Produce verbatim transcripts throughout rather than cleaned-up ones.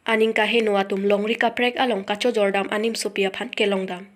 aning kaheno atum longri kaprek along kachojordam animsopi aphan kelongdam.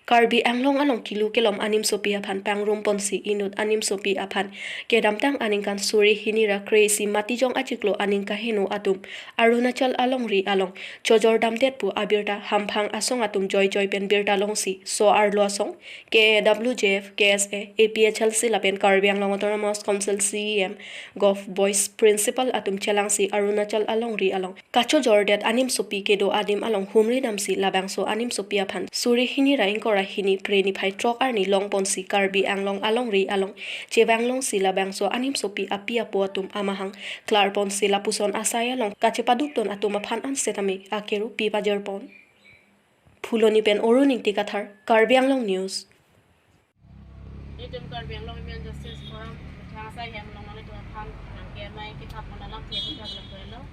Karbi Anglong along kilu kelom animsopi aphan pangrum ponsi inut animsopi aphan kedamtang aningkan suri hini ra kre-isi Matijong achiklo aning kaheno atum Arunachal alongri along chojordamdet pu abirta hamphang asong atum joijoi pen birta longsi so-arlo asong K A W J F, K S A, A P H L C lapen Karbi Anglong Autonomous Council C E M, Govt Boys Principal atum chelangsi Arunachal alongri along kachojordet animsopi kedo adim along humri damsi labangso animsopi aphan suri hini ra ingkoi ra hini Phre niphai throk arni longponsi Karbi Anglong alongri along chevang longsi labangso animsopi api apo atum amahang klarponsi lapuson asai along kachepadukdun atum aphan ansetame akerupi pajirpon. Phuloni pen Arun Ingti Kathar, Karbi Anglong News. Itum Karbi Anglong Women Justice Forum, thang asai hem along nanglitum aphan nangkemai kithap mana lam thek kithap lapuelo.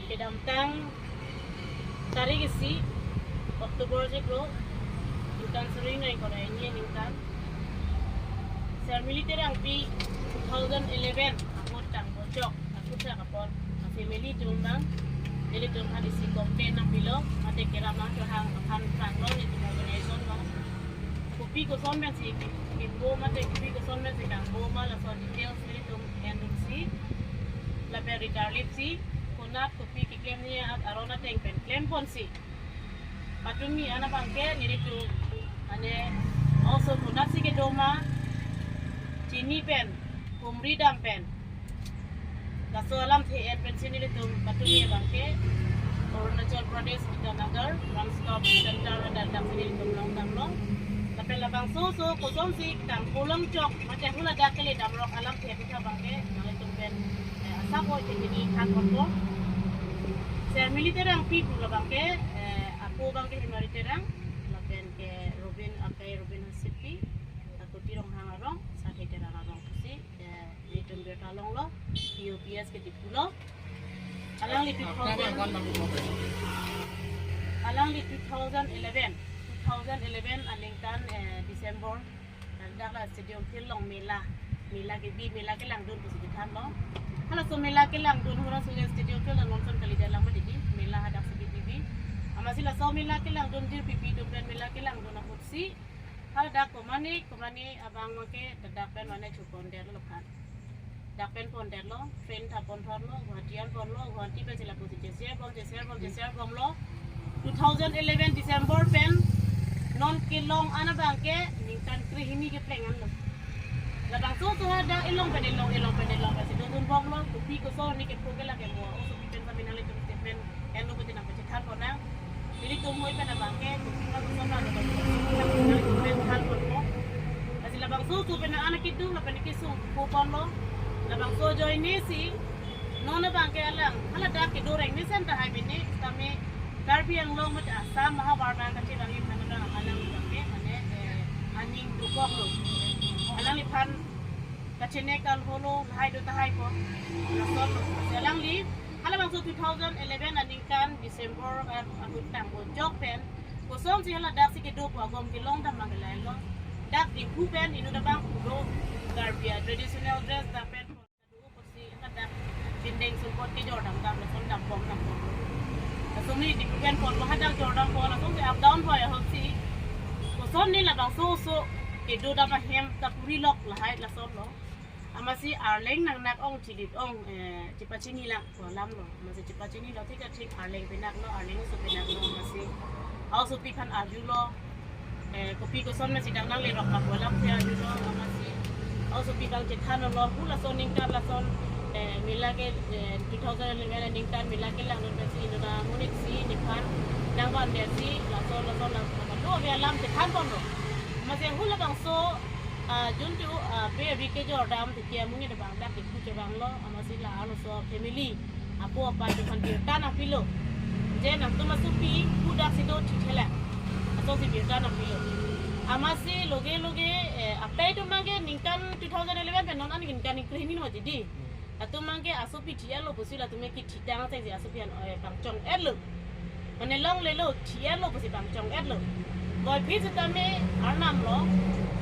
Kedamtang tarik isi October chiklo, ningkan suri ingkoi ra hini aningkan Sir Military Angpi two thousand eleven ahut tang bojok ahut sa kapon family atum abang, nelitum aphan isi complain nangpilo, mate keram nangkehang aphan prang lo nelitum organization abang. Kopi koson pensi kimbo mate kopi koson pensi kangbo ma laso details nelitum endunsi lapen ritarlipsi konat kopi keklem ni aron ateng pen klemponsi patumi an abangke nelitum mane oso konatsi kedo ma chini pen humri dam pen laso alamthe en pensi nelitum patumi abangke Arunachal Pradesh Itanagar One Stop Center hadak dak nelitum longdamlo. Lapen labangso oso kosonsi kangkolong chok mate haladak kele damrok alamthe aphuthak abangke nanglitum pen eh, asap oi thekini thanponpo. Sir Military Angpi pu labangke eh, apo abangke Hemari Terang lapen ke Robin, akai Robin Hansepi, Kakuti Ronghang arong, Sathai Terang arong pusi eh, nelitum birta longlo, P O P S ke Diphu lo. Alangli two thousand, alangli two thousand eleven, two thousand eleven aningkan eh, December, dak la stadium field along mela, mela kebi, mela kelangdun pusi kethanlo. Halaso mela kelangdun ahut laso stadium field along non son kalidet lang ma didi, mela hadaksi kebi. Amatsi laso mela kelangdun jirpi pi atum pen mela kelangdun ahutsi haladak komane komane abang abangke dak pen mane chupondetlo aphan. Dak pen pondetlo, train thap ponthotlo, Guwahati an ponlo, Guwahati pensi lapusi cheserbom, cheserbom, cheserbomlo. Two thousand eleven December pen non kelong an abangke ningkan krehini kepleng anlo. Labangso oso hadak elong pen elong, elong pen elong pensi dodunbomlo, kopi koson ni kepho ke lake mo, oso pi pen kami nanglitum statement enlo pute nangpachethanpon nang. Nelitum moi pen abangke, kopi koson abangke, nangtum pen thanponpo. Lasi labangso oso pen anak keduk lapen kesung koponlo. Labangso ajoinesi non abangke alang haladak kedo reng mesen tahai mene kami Karbi Anglong mate Assam mahabar nang kachevangji aphan alang abangke mane eh, aning dokoklo. Alangliphan kachenek kalholo lahai do tahai po. Lasonlo. Alangli halabangso two thousand eleven aningkan December ah, ahut tang bojok pen kosonsi haladaksi kedo pu agom kelongdam abang ke lahelo. Dak Diphu pen inut abang pulo Karbi a-traditional dress dak pen pusi hadak bindeng sumpot kejordam dam lason dambom dambom. Lason ni Diphu pen ponlo hadak jordampo lasonsi up down hoi ahutsi koson ni labangso oso kedo dam ahem ta puri lok lahai lasonlo. Amatsi arleng nangnak ong chilit ong eh, chepachini lang pu alamlo. Amatsi chepachinilo thik thik arleng penaklo, arleng oso penaklo, amatsi a-osopi aphan arjulo. Eh, kopi koson amatsi dak nanglerok ma pu alamthe arjulo, amatsi a-osopi abang chethanlo, hu lason aningkan lason eh, mela ke eh, two thousand eleven aningkan mela kelangdun pensi inut amonitsi nephan nangvandetsi lason lason lason lason do ave alam chethanponlo. Amatsi hu labangso ah, juntu ah, pe abi kejordam tiki amonit abang dak Diphu chevanglo, amatsi la arloso family apo apa atum aphan birta nangpilo. Je nangtum asopi hu daksi do thithe lang. Asonsi birta nangpilo. Amatsi loge loge eh, apai atum abangke ningkan two thousand eleven pen non an ningkan ningkrehini ho didi. Latum abangke asopi thi-etlo pusi latum ke thitang atengsi asopi an eh, pangchong-etlo. Mane longlelo thi-etlo pusi pangchong-etlo. Boiphit sitame arnamlo.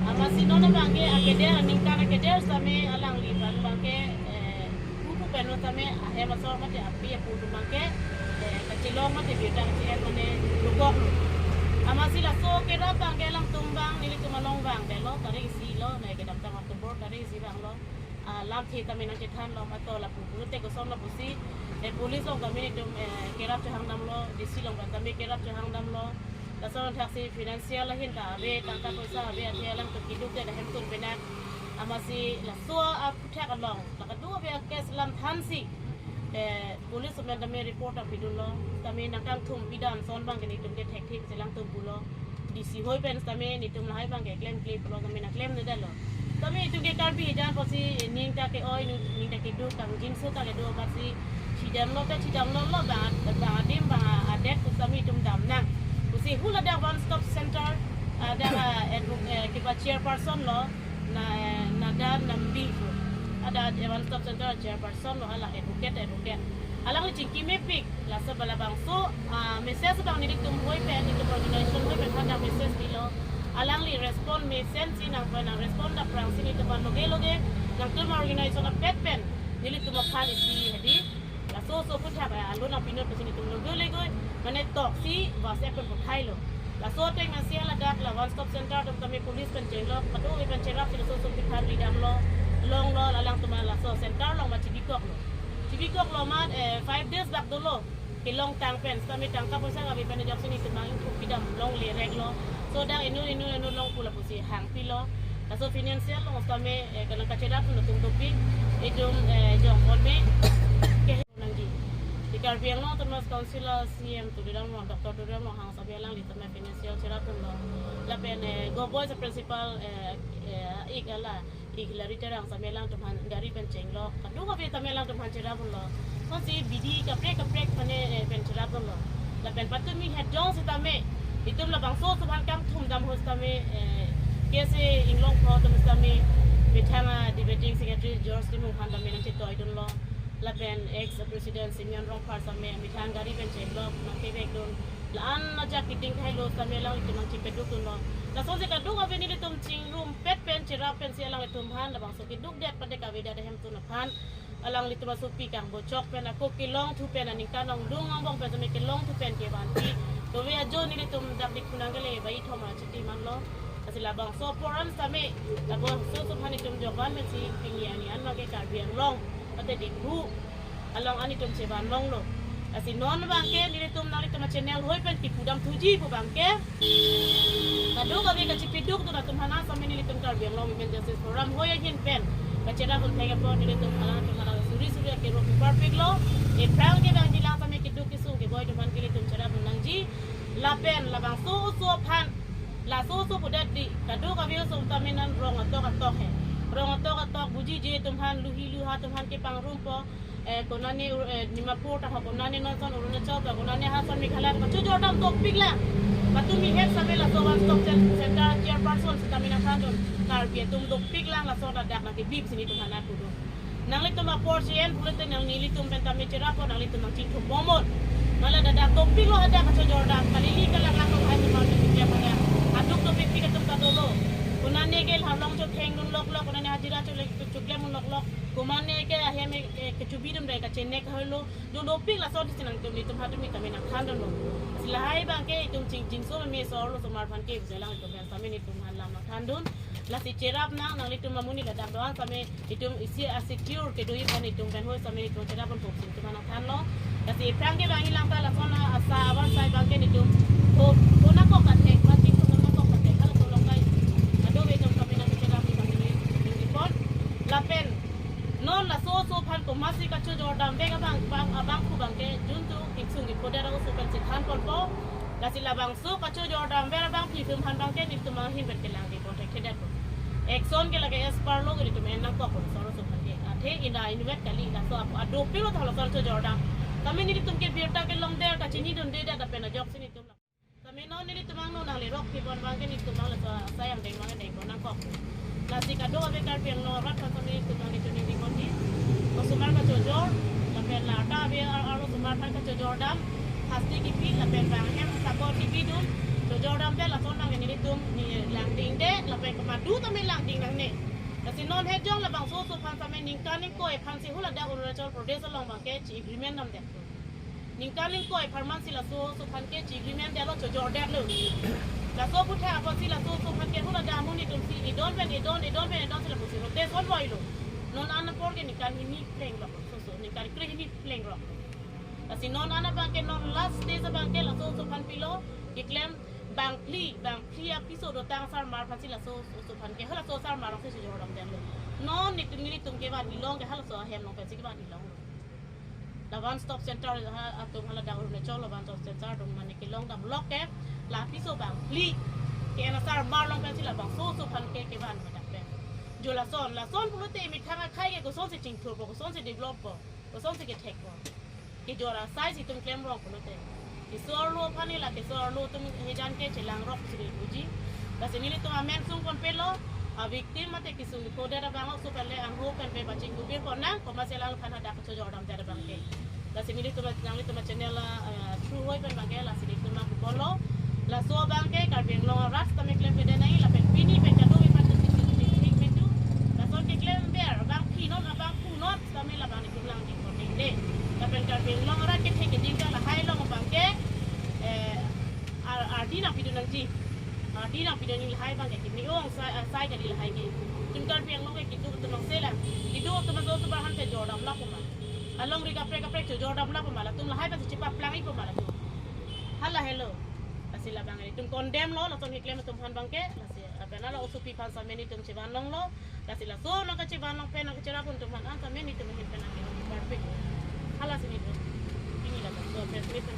Amatsi non abangke akeder aningkan akeder sitame alangliphan abangke eh, pupu pen lo sitame ahem asor mate api apo atum abangke eh, Mate birta kachethan mane rukok lo. Amatsi laso kerap abang ke alangtum abang nelitum along abang ke lo, tarik isi lo, nai kedamtang October tarik isi abang lo. Ah, lamthe tame nangchethan lo, mato lapu pulote koson lapusi, eh, police along tame nelitum, eh, kerap chehang damlo, D C along abang tame kerap chehang damlo. Laso thaksi financial ahin ta ave, tangka poisa ave, athe alangtum keduk det ahemtun penak. Amatsi laso aphuthak along, la kadokave a-case alam thansi, eh, police amen tame report ta pidunlo, tame nangkangthum pidam ason abang ke nelitum ke thekthik si alangtum pulo. D C hoi pen tame nelitum lahai abang ke klemkle pulo, tame nangklemnedetlo. Tame itum ke Karbi ejan pusi ning ta ke-oi, ning, ning ta keduk, kangjinso ta kedo, amatsi chidamlo ta chidamlo lo, bang, bang adim, bang adet pu tame itum dam nang. Pusi hula dak one stop center, ah, dak, ah, advo-, eh, kipa chairperson lo, na, eh, Nada Nambi pu. Ada, eh, one stop center chairperson lo, hala advocate, advocate. Alangli chingki mepik, laso bala bangso, ah, message abang nelitum hoi pen, nelitum organization hoi pen hadak message dilo. Alangli respond mesensi nang pen nang respond aphrangsi nelitum abang loge loge, nangtum organization apet pen, nelitum aphan isi hedi. Laso so aphuthak, eh, alo nangpinon pusi nelitum loge loge, mane toksi WhatsApp pen puthailo. Laso ateng nangsi haladak la one stop center atum tame police pen chenglo, kadokave pen cherapsi laso so aphuthak ridamlo, longlo, alangtum laso center along ma chibikoklo. Chibikoklo amat, eh, five days bak dolo. Kelongtang pen, tame tangka poisa kave pen ajoksi nelitum abang ingthuk pidam longle reklo. So dak inut inut inut long pu lapusi hangpilo. Laso financial along tame, eh, kanang kacherap atum dopik, itum, eh, jong ponme ke nangji. Di Karbi Anglong Autonomous Council a C E M Tuliram Ronghang, Doctor Tuliram Ronghang tame alangli tame financial cherap dunlo. Lapen, eh, Go Boys a principal, eh, eh, ik ala, ik Hilary Terang tame alangtum aphan gari pen chenglo. Kadokave tame alangtum aphan cherap dunlo. Konsi bidi kaprek kaprek tame, eh, pen cherap dunlo. Lapen patumi het jongsi tame, itum labangso so aphan kangthum dam ahut tame, eh, K S A Inglongpho atum tame, methang a debating secretary George Timung aphan tame nangchetoidunlo. Lapen ex president Simeon Rongphar tame methang gari pen chenglo, nangkevekdun. La-an ajak kiting thailo tame alanglitum nangchipedukdunlo. Lasonsi kadokave nelitum chingrumpet pen cherap pensi alanglitum aphan labangso keduk det padet kavedet ahemtun aphan, alanglitum asopi kangbochok pen, ako kelongthu pen, aningkan ongdung angbong pen tame kelongthu pen kevanpi. Dove ajo nelitum dak dik kunang kele bai thom ra chiti manlo. Lasi labangso apor an tame, labangso so aphan itum jokvan pensi pini ani an abang ke Karbi Anglong, mate Diphu along an itum chevan longlo. Lasi non abang ke nelitum nanglitum a-channel hoi pen kipudam thuji pu abang ke, kadokave kachipidukdun atum aphan tame nelitum Karbi Anglong Women Justice Forum hoi ahin pen kacherap un thek apot nelitum alangtum aphan suri suri akero piparpiklo. Ephrang ke abang jilang tame keduk kesung keboi atum aphan ke nelitum cherap un nangji. Lapen labangso oso aphan, laso oso pudet di, kadokave oso tame non rong atok atok he. Rong atok atok bujije atum aphan, luhi luha atum aphan kepangrum po, eh, konane, eh, Dimapur ta ho, konane non ason Arunachal ta, konane ha ason Meghalaya ta, kachojordam dopik lang. Patumi het tame laso one stop cen-, center chairperson sitame nangthandun, Karbi atum dopik lang, laso ladak nangkebi pusi nelitum aphan nangpudun. Nanglitum apor si en pulote nang nelitum pen tame cherap po, nanglitum nangchingthum bomnon. Mala ladak dopiklo hadak kachojordam, kalili kalak lang lo hai atum aphan nelitum cherap hadak. Aduk dopikpik atum ta dolo. Konane ke halong chothengdun loklok, konane hajira chole-, choklemdun loklok. Konane ke ahem, eh, kechobidun dai kachenek helo. Do dopik laso di sinang tum nelitum aphan tame nangthandunlo. Lasi lahai abang ke itum chingjinso meme so arlosomar aphan ke bujelang itum aphan tame nelitum aphan lam nangthandun. Lasi cherap nang, nanglitum amonit ladak do-an tame itum isi a-secure kedoji aphan itum pen hoi tame itum cherap un pok si itum aphan nangthanlo. Lasi ephrang ke abang ilang ta lason asa awan sai abang ke nelitum ko, konakok kathek, mati ko konakok kathek, halaso along kai. Kadokave itum tame nangcherap itum tame nelitum pon. Lapen non laso oso aphan komatsi kachojordam vek abang, abang, abang pu abang ke juntu kingsung kiphodet oso pen si than ponpo. Lasi labangso kachojordam ver abangpi atum aphan abang ke nelitum ahin pen kelang di contact thedet po. Action ke lake as per law ke nelitum en nangkok po, laso oso aphan ke. Athe ina invet kali, laso ap-, adopiklo ta laso chojordam. Tame nelitum ke birta kelongdet, kachinidundedet, lapen ajoksi nelitum. Tame non nelitum angno nanglerok pibon abang ke nelitum abang laso asai angdeng abang deng pon nangkok. Lasi kadokave Karbi Anglong arat aphan tame nelitum abang ke choningri ponji. Osomar kachojor, lapen la ta ave ar-, arlosomar aphan kachojordam, hasti kipi, lapen bang hem support kipidun, chojordam pen lason abang ke nelitum ni langdingde, lapen komat do tame langding nangne. Lasi non het jong labangso oso aphan tame ningkan ingkoi aphan si hula dak Arunachal Pradesh along abang ke chi agreement damdet. Ningkan ingkoi apharman si laso oso aphan ke chi agreement detlo, chojordetlo. Laso aphuthak apot si laso oso aphan ke hula dam amonit atum si edon pen edon, edon pen edon si lapusi rotation voilo. Non an apor ke ningkan hini plenglo, oso oso ningkan krehini plenglo. Lasi non an abang ke non last stage abang ke laso oso aphan pilo, keklem bangphli, bangphli apiso dotang asarmar aphan si laso oso aphan ke, halaso asarmar along si chojordamdetlo. Non netum nelitum kevan ilong ke halaso ahem along pensi kevan ilong. La one stop center ha atum hala dang Arunachal la one stop center atum mane kelongdam lok ke, la apiso bangphli ke-en asarmar along pensi labangso oso aphan ke kevan madak pen. Jo lason, lason pulote methang akhei ke kosonsi chingthurpo, kosonsi developpo, kosonsi kethekpo. Kejor asai si itum klemrong pulote, keso arlo aphan ke la keso arlo atum hejan ke chelangrok si puji. Lasi nelitum amen sungponpelo, a victim mate kesung kodet abang oso pen le angho pen pe pachingkubir ponnang, komatsi alangphan hadak chojordamdet abang ke. Lasi nelitum, nanglitum achannel, eh, through hoi pen abang ke, lasi nelitum ma puponlo. Laso abang ke Karbi Anglong arat sitame klemkledet nangji, lapen pini pen kadokave aphan si si si si si metu. Lason keklemver abangpi non, abangphu non sitame labang netum langding kording de. Lapen Karbi Anglong arat kethe keding ke lahai along abang ke, eh, ar-, ardi nangpidun nangji. Ardi nangpidun nangji lahai abang ke kimi ong sai, ah, sai kali lahai ke. Itum Karbi Anglong ke keduk atum nangselang. Keduk atum aso aso barhan te jordamlap ma. Alongri kaprek kaprek chojordamlap ma. Latum lahai aphan si chepaplang-ipo ma latum. Hala helo. Lasi labang itum condemn lo, lason keklem atum aphan abang ke. Lasi lapen hala osopi aphan sitame netum chevan longlo. Lasi laso nangkachevan long pen nangkacherap atum aphan an sitame netum ahin pen nangkeparpik. Halasi netum. Pini laso press meet pen